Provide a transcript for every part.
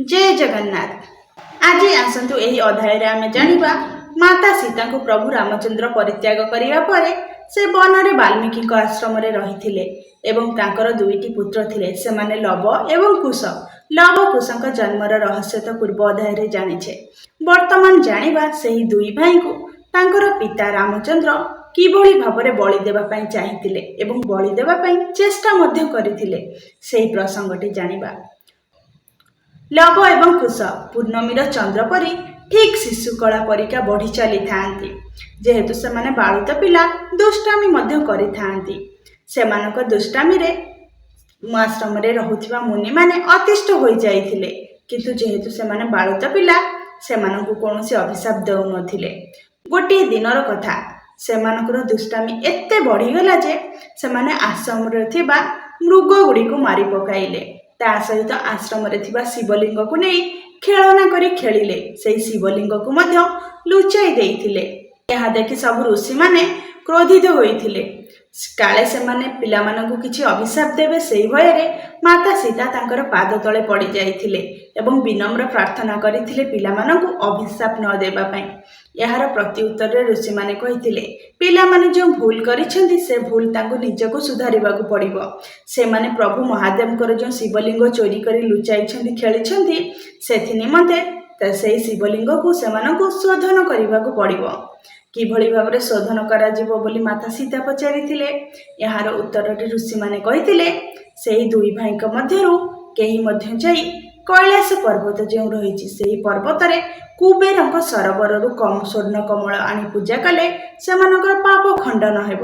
ଜୟ ଜଗନ୍ନାଥ। ଆଜି ଆସନ୍ତୁ ଏହି ଅଧ୍ୟାୟରେ ଆମେ ଜାଣିବା, ମାତା ସୀତାଙ୍କୁ ପ୍ରଭୁ ରାମଚନ୍ଦ୍ର ପରିତ୍ୟାଗ କରିବା ପରେ ସେ ବନରେ ବାଲ୍ମୀକିଙ୍କ ଆଶ୍ରମରେ ରହିଥିଲେ ଏବଂ ତାଙ୍କର ଦୁଇଟି ପୁତ୍ର ଥିଲେ, ସେମାନେ ଲବ ଏବଂ କୁଶ। ଲବ କୁଶଙ୍କ ଜନ୍ମର ରହସ୍ୟ ତ ପୂର୍ବ ଅଧ୍ୟାୟରେ ଜାଣିଛେ। ବର୍ତ୍ତମାନ ଜାଣିବା ସେହି ଦୁଇ ଭାଇଙ୍କୁ ତାଙ୍କର ପିତା ରାମଚନ୍ଦ୍ର କିଭଳି ଭାବରେ ବଳି ଦେବା ପାଇଁ ଚାହିଁଥିଲେ ଏବଂ ବଳି ଦେବା ପାଇଁ ଚେଷ୍ଟା ମଧ୍ୟ କରିଥିଲେ, ସେହି ପ୍ରସଙ୍ଗଟି ଜାଣିବା। ଲବ ଏବଂ କୁଶ ପୂର୍ଣ୍ଣମୀର ଚନ୍ଦ୍ର ପରି ଠିକ୍ ଶିଶୁକଳା ପରିକା ବଢ଼ି ଚାଲିଥାନ୍ତି। ଯେହେତୁ ସେମାନେ ବାଳୁତ ପିଲା, ଦୁଷ୍ଟାମି ମଧ୍ୟ କରିଥାନ୍ତି। ସେମାନଙ୍କ ଦୁଷ୍ଟାମିରେ ଆଶ୍ରମରେ ରହୁଥିବା ମୁନିମାନେ ଅତିଷ୍ଠ ହୋଇଯାଇଥିଲେ। କିନ୍ତୁ ଯେହେତୁ ସେମାନେ ବାଳୁତ ପିଲା, ସେମାନଙ୍କୁ କୌଣସି ଅଭିଶାପ ଦେଉନଥିଲେ। ଗୋଟିଏ ଦିନର କଥା, ସେମାନଙ୍କର ଦୁଷ୍ଟାମି ଏତେ ବଢ଼ିଗଲା ଯେ ସେମାନେ ଆଶ୍ରମରେ ଥିବା ମୃଗ ଗୁଡ଼ିକୁ ମାରି ପକାଇଲେ। ତା ସହିତ ଆଶ୍ରମରେ ଥିବା ଶିବଲିଙ୍ଗକୁ ନେଇ ଖେଳନା କରି ଖେଳିଲେ। ସେଇ ଶିବଲିଙ୍ଗକୁ ମଧ୍ୟ ଲୁଚାଇ ଦେଇଥିଲେ। ଏହା ଦେଖି ସବୁ ଋଷିମାନେ କ୍ରୋଧିତ ହୋଇଥିଲେ। କାଳେ ସେମାନେ ପିଲାମାନଙ୍କୁ କିଛି ଅଭିଶାପ ଦେବେ, ସେଇ ଭୟରେ ମାତା ସୀତା ତାଙ୍କର ପାଦ ତଳେ ପଡ଼ିଯାଇଥିଲେ ଏବଂ ବିନମ୍ର ପ୍ରାର୍ଥନା କରିଥିଲେ ପିଲାମାନଙ୍କୁ ଅଭିଶାପ ନ ଦେବା ପାଇଁ। ଏହାର ପ୍ରତ୍ୟୁତ୍ତରରେ ଋଷିମାନେ କହିଥିଲେ, ପିଲାମାନେ ଯେଉଁ ଭୁଲ କରିଛନ୍ତି, ସେ ଭୁଲ ତାଙ୍କୁ ନିଜକୁ ସୁଧାରିବାକୁ ପଡ଼ିବ। ସେମାନେ ପ୍ରଭୁ ମହାଦେବଙ୍କର ଯେଉଁ ଶିବଲିଙ୍ଗ ଚୋରି କରି ଲୁଚାଇଛନ୍ତି, ଖେଳିଛନ୍ତି, ସେଥି ନିମନ୍ତେ ସେଇ ଶିବଲିଙ୍ଗକୁ ସେମାନଙ୍କୁ ଶୋଧନ କରିବାକୁ ପଡ଼ିବ। କିଭଳି ଭାବରେ ଶୋଧନ କରାଯିବ ବୋଲି ମାତା ସୀତା ପଚାରିଥିଲେ। ଏହାର ଉତ୍ତରରେ ଋଷିମାନେ କହିଥିଲେ, ସେଇ ଦୁଇ ଭାଇଙ୍କ ମଧ୍ୟରୁ କେହି ମଧ୍ୟ ଯାଇ କୈଳାସ ପର୍ବତ ଯେଉଁ ରହିଛି, ସେହି ପର୍ବତରେ କୁବେରଙ୍କ ସରୋବରରୁ କମ ସ୍ୱର୍ଣ୍ଣ କମଳ ଆଣି ପୂଜା କଲେ ସେମାନଙ୍କର ପାପ ଖଣ୍ଡନ ହେବ।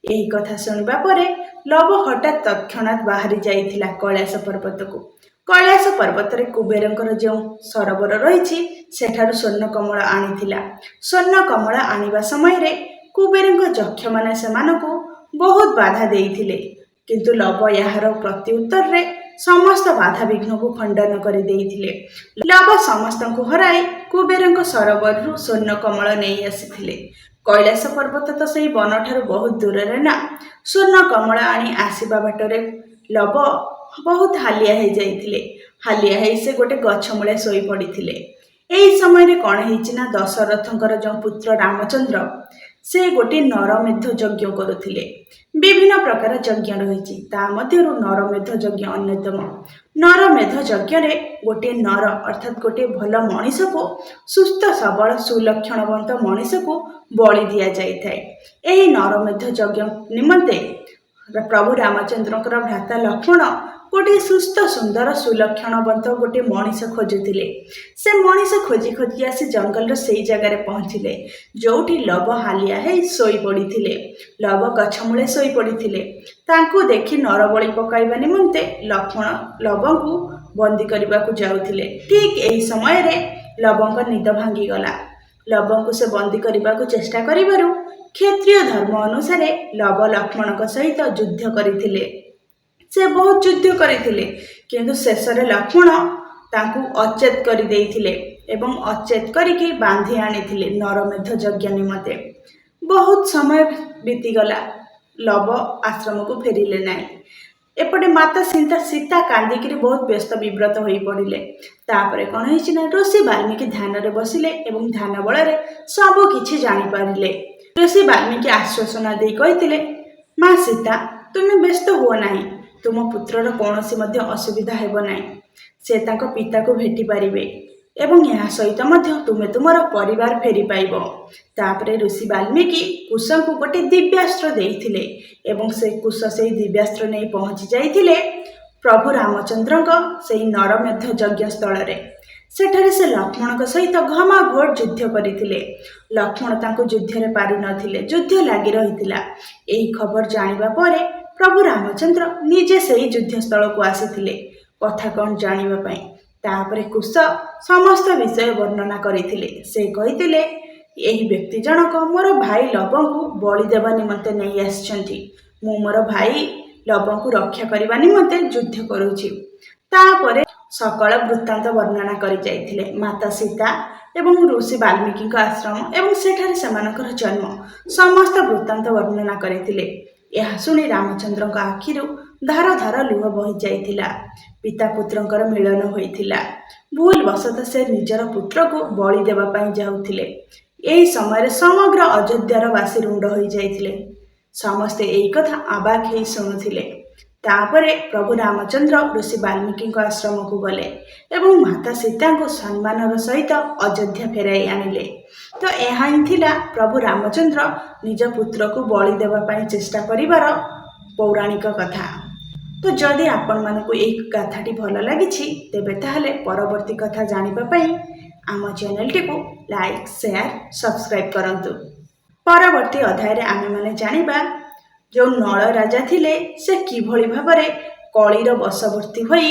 ଏହି କଥା ଶୁଣିବା ପରେ ଲବ ହଠାତ୍ ତତ୍କ୍ଷଣାତ୍ ବାହାରି ଯାଇଥିଲା କୈଳାସ ପର୍ବତକୁ। କୈଳାସ ପର୍ବତରେ କୁବେରଙ୍କର ଯେଉଁ ସରୋବର ରହିଛି, ସେଠାରୁ ସ୍ୱର୍ଣ୍ଣ କମଳ ଆଣିଥିଲା। ସ୍ୱର୍ଣ୍ଣ କମଳ ଆଣିବା ସମୟରେ କୁବେରଙ୍କ ଯକ୍ଷମାନେ ସେମାନଙ୍କୁ ବହୁତ ବାଧା ଦେଇଥିଲେ। କିନ୍ତୁ ଲବ ଏହାର ପ୍ରତ୍ୟୁତ୍ତରରେ ସମସ୍ତ ବାଧାବିଘ୍ନକୁ ଖଣ୍ଡନ କରିଦେଇଥିଲେ। ଲବ ସମସ୍ତଙ୍କୁ ହରାଇ କୁବେରଙ୍କ ସରୋବରରୁ ସ୍ୱର୍ଣ୍ଣ କମଳ ନେଇ ଆସିଥିଲେ। କୈଳାସ ପର୍ବତ ତ ସେଇ ବନଠାରୁ ବହୁତ ଦୂରରେ ନା। ସ୍ୱର୍ଣ୍ଣ କମଳ ଆଣି ଆସିବା ବାଟରେ ଲବ ବହୁତ ହାଲିଆ ହେଇଯାଇଥିଲେ। ହାଲିଆ ହେଇ ସେ ଗୋଟେ ଗଛ ମୂଳେ ଶୋଇପଡ଼ିଥିଲେ। ଏହି ସମୟରେ କ'ଣ ହେଇଛି ନା, ଦଶରଥଙ୍କର ଯେଉଁ ପୁତ୍ର ରାମଚନ୍ଦ୍ର, ସେ ଗୋଟିଏ ନରମେଧ ଯଜ୍ଞ କରୁଥିଲେ। ବିଭିନ୍ନ ପ୍ରକାର ଯଜ୍ଞ ରହିଛି, ତା ମଧ୍ୟରୁ ନରମେଧ ଯଜ୍ଞ ଅନ୍ୟତମ। ନରମେଧ ଯଜ୍ଞରେ ଗୋଟିଏ ନର, ଅର୍ଥାତ୍ ଗୋଟିଏ ଭଲ ମଣିଷକୁ, ସୁସ୍ଥ ସବଳ ସୁଲକ୍ଷଣବନ୍ତ ମଣିଷକୁ ବଳି ଦିଆଯାଇଥାଏ। ଏହି ନରମେଧ ଯଜ୍ଞ ନିମନ୍ତେ ପ୍ରଭୁ ରାମଚନ୍ଦ୍ରଙ୍କର ଭ୍ରାତା ଲକ୍ଷ୍ମଣ ଗୋଟିଏ ସୁସ୍ଥ ସୁନ୍ଦର ସୁଲକ୍ଷଣବନ୍ତ ଗୋଟିଏ ମଣିଷ ଖୋଜୁଥିଲେ। ସେ ମଣିଷ ଖୋଜି ଖୋଜି ଆସି ଜଙ୍ଗଲର ସେଇ ଜାଗାରେ ପହଞ୍ଚିଲେ, ଯୋଉଠି ଲବ ହାଲିଆ ହେଇ ଶୋଇପଡ଼ିଥିଲେ। ଲବ ଗଛ ମୂଳେ ଶୋଇପଡ଼ିଥିଲେ। ତାଙ୍କୁ ଦେଖି ନରବଳି ପକାଇବା ନିମନ୍ତେ ଲକ୍ଷ୍ମଣ ଲବଙ୍କୁ ବନ୍ଦୀ କରିବାକୁ ଯାଉଥିଲେ। ଠିକ୍ ଏହି ସମୟରେ ଲବଙ୍କ ନିଦ ଭାଙ୍ଗିଗଲା। ଲବଙ୍କୁ ସେ ବନ୍ଦୀ କରିବାକୁ ଚେଷ୍ଟା କରିବାରୁ କ୍ଷତ୍ରିୟ ଧର୍ମ ଅନୁସାରେ ଲବ ଲକ୍ଷ୍ମଣଙ୍କ ସହିତ ଯୁଦ୍ଧ କରିଥିଲେ। ସେ ବହୁତ ଯୁଦ୍ଧ କରିଥିଲେ, କିନ୍ତୁ ଶେଷରେ ଲକ୍ଷ୍ମଣ ତାଙ୍କୁ ଅଚେତ କରିଦେଇଥିଲେ ଏବଂ ଅଚେତ କରିକି ବାନ୍ଧି ଆଣିଥିଲେ ନରମେଧ ଯଜ୍ଞ ନିମନ୍ତେ। ବହୁତ ସମୟ ବିତିଗଲା, ଲବ ଆଶ୍ରମକୁ ଫେରିଲେ ନାହିଁ। ଏପଟେ ମାତା ସୀତା କାନ୍ଦିକିରି ବହୁତ ବ୍ୟସ୍ତ ବିବ୍ରତ ହୋଇପଡ଼ିଲେ। ତାପରେ କ'ଣ ହେଇଛି ନା, ଋଷି ବାଲ୍ମୀକି ଧ୍ୟାନରେ ବସିଲେ ଏବଂ ଧ୍ୟାନ ବଳରେ ସବୁ କିଛି ଜାଣିପାରିଲେ। ଋଷି ବାଲ୍ମୀକି ଆଶ୍ୱାସନା ଦେଇ କହିଥିଲେ, ମା ସୀତା, ତୁମେ ବ୍ୟସ୍ତ ହୁଅ ନାହିଁ। ତୁମ ପୁତ୍ରର କୌଣସି ମଧ୍ୟ ଅସୁବିଧା ହେବ ନାହିଁ। ସେ ତାଙ୍କ ପିତାକୁ ଭେଟି ପାରିବେ ଏବଂ ଏହା ସହିତ ମଧ୍ୟ ତୁମେ ତୁମର ପରିବାର ଫେରି ପାଇବ। ତାପରେ ଋଷି ବାଲ୍ମୀକି କୁଶଙ୍କୁ ଗୋଟେ ଦିବ୍ୟାସ୍ତ୍ର ଦେଇଥିଲେ ଏବଂ ସେ କୁଶ ସେଇ ଦିବ୍ୟାସ୍ତ୍ର ନେଇ ପହଞ୍ଚି ଯାଇଥିଲେ ପ୍ରଭୁ ରାମଚନ୍ଦ୍ରଙ୍କ ସେଇ ନରମେଧ ଯଜ୍ଞ ସ୍ଥଳରେ। ସେଠାରେ ସେ ଲକ୍ଷ୍ମଣଙ୍କ ସହିତ ଘମାଘୋଟ ଯୁଦ୍ଧ କରିଥିଲେ। ଲକ୍ଷ୍ମଣ ତାଙ୍କୁ ଯୁଦ୍ଧରେ ପାରିନଥିଲେ। ଯୁଦ୍ଧ ଲାଗି ରହିଥିଲା। ଏହି ଖବର ଜାଣିବା ପରେ ପ୍ରଭୁ ରାମଚନ୍ଦ୍ର ନିଜେ ସେଇ ଯୁଦ୍ଧସ୍ଥଳକୁ ଆସିଥିଲେ କଥା କ'ଣ ଜାଣିବା ପାଇଁ। ତାପରେ କୁଶ ସମସ୍ତ ବିଷୟ ବର୍ଣ୍ଣନା କରିଥିଲେ। ସେ କହିଥିଲେ, ଏହି ବ୍ୟକ୍ତି ଜଣକ ମୋର ଭାଇ ଲବଙ୍କୁ ବଳି ଦେବା ନିମନ୍ତେ ନେଇ ଆସିଛନ୍ତି। ମୁଁ ମୋର ଭାଇ ଲବଙ୍କୁ ରକ୍ଷା କରିବା ନିମନ୍ତେ ଯୁଦ୍ଧ କରୁଛି। ତାପରେ ସକଳ ବୃତ୍ତାନ୍ତ ବର୍ଣ୍ଣନା କରି ଯାଇଥିଲେ। ମାତା ସୀତା ଏବଂ ଋଷି ବାଲ୍ମୀକିଙ୍କ ଆଶ୍ରମ ଏବଂ ସେଠାରେ ସେମାନଙ୍କର ଜନ୍ମ, ସମସ୍ତ ବୃତ୍ତାନ୍ତ ବର୍ଣ୍ଣନା କରିଥିଲେ। ଏହା ଶୁଣି ରାମଚନ୍ଦ୍ରଙ୍କ ଆଖିରୁ ଧାର ଧାର ଲୁହ ବହି ଯାଇଥିଲା। ପିତା ପୁତ୍ରଙ୍କର ମିଳନ ହୋଇଥିଲା। ଭୁଲ ବଶତଃ ସେ ନିଜର ପୁତ୍ରକୁ ବଳି ଦେବା ପାଇଁ ଯାଉଥିଲେ। ଏହି ସମୟରେ ସମଗ୍ର ଅଯୋଧ୍ୟାର ବାସୀ ରୁଣ୍ଡ ହୋଇଯାଇଥିଲେ। ସମସ୍ତେ ଏହି କଥା ଅବାକ୍ ହେଇ ଶୁଣୁଥିଲେ। ତାପରେ ପ୍ରଭୁ ରାମଚନ୍ଦ୍ର ଋଷି ବାଲ୍ମୀକିଙ୍କ ଆଶ୍ରମକୁ ଗଲେ ଏବଂ ମାତା ସୀତାଙ୍କୁ ସମ୍ମାନର ସହିତ ଅଯୋଧ୍ୟା ଫେରାଇ ଆଣିଲେ। ତ ଏହା ହିଁ ଥିଲା ପ୍ରଭୁ ରାମଚନ୍ଦ୍ର ନିଜ ପୁତ୍ରକୁ ବଳି ଦେବା ପାଇଁ ଚେଷ୍ଟା କରିବାର ପୌରାଣିକ କଥା। ତ ଯଦି ଆପଣମାନଙ୍କୁ ଏହି କଥାଟି ଭଲ ଲାଗିଛି, ତେବେ ତାହେଲେ ପରବର୍ତ୍ତୀ କଥା ଜାଣିବା ପାଇଁ ଆମ ଚ୍ୟାନେଲଟିକୁ ଲାଇକ୍, ସେୟାର, ସବସ୍କ୍ରାଇବ୍ କରନ୍ତୁ। ପରବର୍ତ୍ତୀ ଅଧ୍ୟାୟରେ ଆମେମାନେ ଜାଣିବା ଯେଉଁ ନଳ ରାଜା ଥିଲେ, ସେ କିଭଳି ଭାବରେ କଳିର ବଶବର୍ତ୍ତୀ ହୋଇ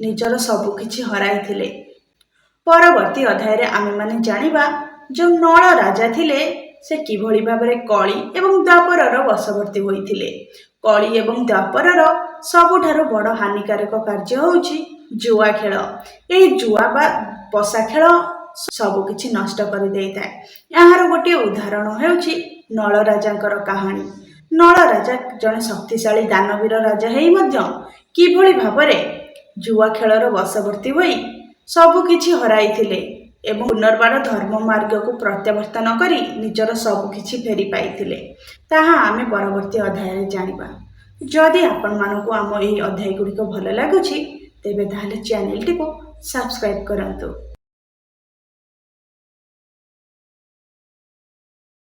ନିଜର ସବୁକିଛି ହରାଇଥିଲେ। ପରବର୍ତ୍ତୀ ଅଧ୍ୟାୟରେ ଆମେମାନେ ଜାଣିବା ଯେଉଁ ନଳ ରାଜା ଥିଲେ, ସେ କିଭଳି ଭାବରେ କଳି ଏବଂ ଦ୍ୱାପରର ବଶବର୍ତ୍ତୀ ହୋଇଥିଲେ। କଳି ଏବଂ ଦ୍ୱାପରର ସବୁଠାରୁ ବଡ଼ ହାନିକାରକ କାର୍ଯ୍ୟ ହେଉଛି ଜୁଆ ଖେଳ। ଏହି ଜୁଆ ବା ପଶା ଖେଳ ସବୁକିଛି ନଷ୍ଟ କରିଦେଇଥାଏ। ଏହାର ଗୋଟିଏ ଉଦାହରଣ ହେଉଛି ନଳ ରାଜାଙ୍କର କାହାଣୀ। ନଳ ରାଜା ଜଣେ ଶକ୍ତିଶାଳୀ ଦାନବୀର ରାଜା ହେଇ ମଧ୍ୟ କିଭଳି ଭାବରେ ଜୁଆ ଖେଳର ବଶବର୍ତ୍ତୀ ହୋଇ ସବୁକିଛି ହରାଇଥିଲେ ଏବଂ ପୁନର୍ବାର ଧର୍ମ ମାର୍ଗକୁ ପ୍ରତ୍ୟାବର୍ତ୍ତନ କରି ନିଜର ସବୁକିଛି ଫେରି ପାଇଥିଲେ, ତାହା ଆମେ ପରବର୍ତ୍ତୀ ଅଧ୍ୟାୟରେ ଜାଣିବା। ଯଦି ଆପଣମାନଙ୍କୁ ଆମ ଏହି ଅଧ୍ୟାୟ ଗୁଡ଼ିକ ଭଲ ଲାଗୁଛି, ତେବେ ତାହେଲେ ଚ୍ୟାନେଲଟିକୁ ସବସ୍କ୍ରାଇବ୍ କରନ୍ତୁ।